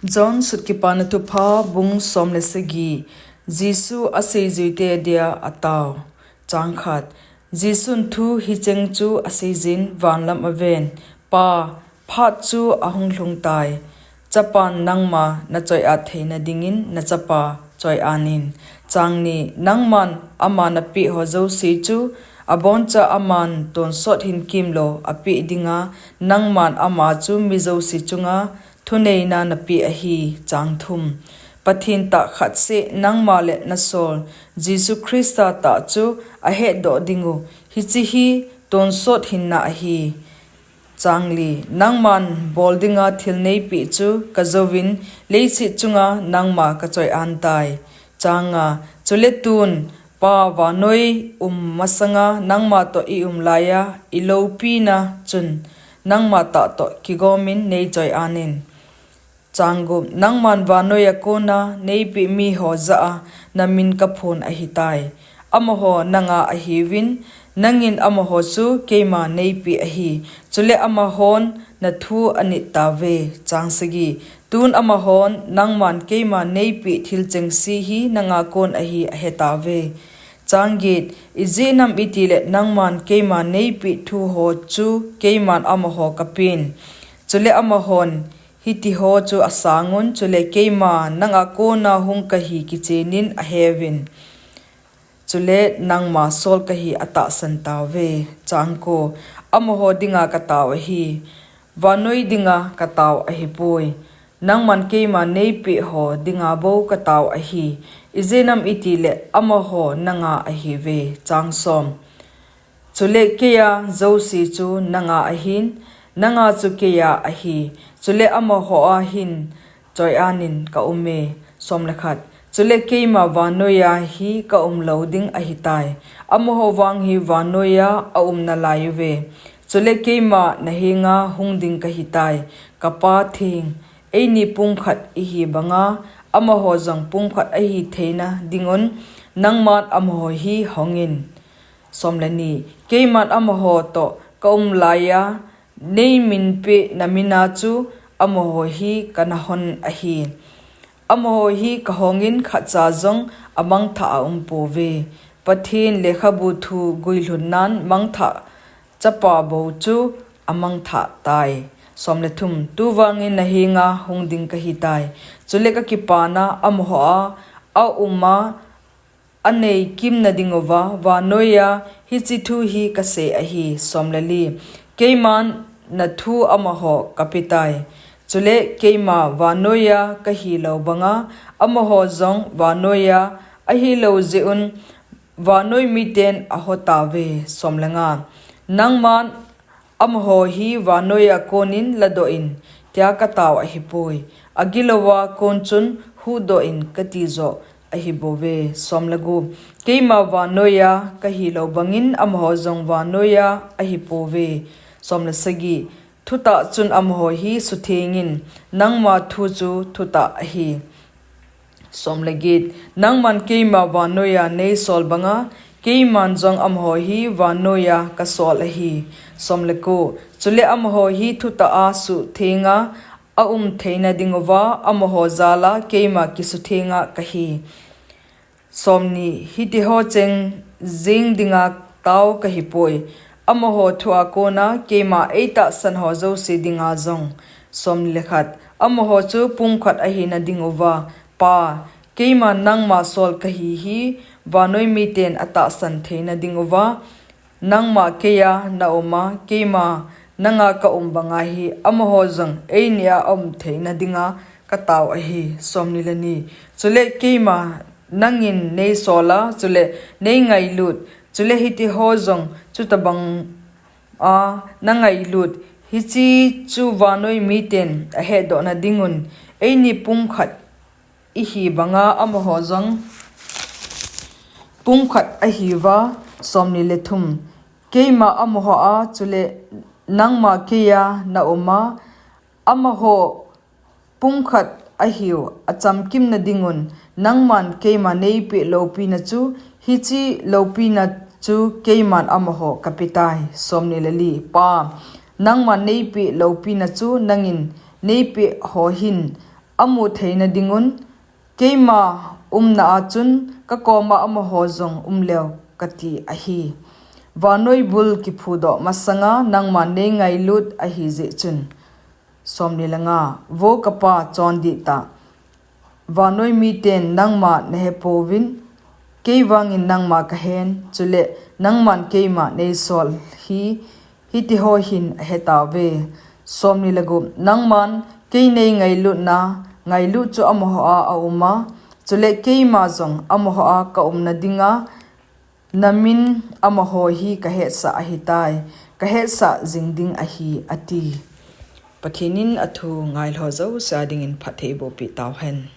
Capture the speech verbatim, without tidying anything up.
John Sutkipana Thupha, bung som le sagi. Jesu aseijuite dia atao. Chang khat. Jesun thu hicheng chu aseijin vanlam aven, Pa, phat chu ahung lhung tai. Chapan nangma nachoiat theina dingin nachapa choianin. Chang ni. Nangman ama napeh ho jouse chu aboncha aman tonsot hin kimlou apeh dinga, nangman ama chu mi jouse chunga thuneina napeh ahi. Chang thum. Pathen tah khat seh nangma le nasol Jesu Christa tah chu ahetdoh dingu, hiche hi tonsot hinna ahi. Chang li. Nangman bol dinga thil neipeh chu kajouvin, leiset chunga nangma kachoian tai. Chang nga. Chule tun, Pa, vannoi um masanga nangma toh ium laiya iloupina chun, nangma tah toh kigomin neichoianin. Chang gup. Nangman vannoiya kona neipeh miho jah a namin kaphon ahitai. Amaho nanga ahiuvin, nangin amaho chu keima neipeh ahi. Chule amahon nathu anit tauve. Chang sagi. Tun amahon nangman keima neipeh thil chengse hi nanga kon ahi ahetauve. Chang get. Ijeh inem itile nangman keima neipeh thuho chu keiman amaho kapen. Chule amahon hitiho chu asangun, chule keima nanga kona hung kahi kichenin aheuvin. Chule nangma sol kahi atahsan tauve. Chang ko. Amaho dinga katao ahi. Vannoi dinga katao ahipoi. Nangman keima neipeh ho dinga bou katao ahi. Ijeh inem itile amaho nanga ahiuve. Chang som. Chule keiya jouse chu nanga ahin, nanga chu keiya ahi. Chule amaho a hin choianin kaume. Som le khat. Chule keima vannoiya hi kaum lou ding ahitai. Amaho vang hi vannoiya aum nalaiuve. Chule keima nahenga hung ding kahitai. Ka Pa theng, eini pumkhat ihi banga, amaho jong pumkhat ahi theina dingun, nangman amaho hi hongin. Som le ni. Keiman amaho toh kaum laiya, neimin peh namina chu amaho hi kanahon ahi. Amaho hi kahongin khatcha jong amangthah aumpouve. Pathen lekhabu thu guilhunnan mangthah chapa bou chu amangthah tai. Som le thum. Tuvangin nahenga hung ding kahitai. Chule kakipana amaho a auma anei kimna dinguva, vannoiya hiche thu hi kasei ahi. Som le li. Keiman nathu amaho kapetai. Chule keima vannoiya kahilou banga, amaho jong vannoiya ahilou jeh un, vannoi miten ahotauve. Som le nga. Nangman amaho hi vannoiya konin ladoh in, tia katao ahipoi. Agilouva kon chun huhdoh in kati joh ahibouve. Som le gup. Keima vannoiya kahilou bangin amaho jong vannoiya ahipouve. Som le sagi. Thutah chun amaho hi suthengin, nangma thu chu thutah ahi. Som le get. Nangman keima vannoiya neisol banga, keiman jong amaho hi vannoiya kasol ahi. Som le ko. Chule amaho hi thutah a suthenga aum theina dinguva, amaho jala keima kisuthenga kahi. Som ni. Hitiho cheng jeng dinga tao kahipoi. Amaho thua kona keima eitahsan ho jouse dinga jong. Som ni le khat. Amaho chu pumkhat ahina dinguva, Pa, keiman nangma sol kahi hi vannoi miten atahsan theina dinguva, nangma keiya nauma, keima nanga kaum banga hi amaho jong einia aum theina dinga katao ahi. Som ni le ni. Chule keima nangin neisola, chule neingailut, chule hitiho jong chutobanga nangailut, hiche chu vannoi miten ahetdohna dingun, eini pumkhat ihi banga amaho jong pumkhat ahiuva. Som ni le thum. Keima amaho a, chule nangma keiya nauma, amaho pumkhat ahiu achamkimna dingun, nangman keima neipeh loupina chu, hiche loupina chu keiman amaho kapetai. Som ni le li. Pa, nangman neipeh loupina chu nangin neipeh ho hin amu theina dingun, keima umna achun kakoma amaho jong umleu kati ahi. Vannoi bul kiphudoh masanga nangman neingailut ahijeh chun. Vo kapa, chondihtah, vannoi miten nangma nahepouvin, keivangin nangma kahen, chule nangman keima neisol hi, hitiho hin ahetauve. Nangman kei neingailutna ngailut chu amahoa auma, chule keima jong amahoa kaumna dinga namin amaho hi kahetsah ahitai, kahetsah jing ding ahi, ati. Pathen in athu ngailho jouse a dingin phatthei eibohpeh tauhen.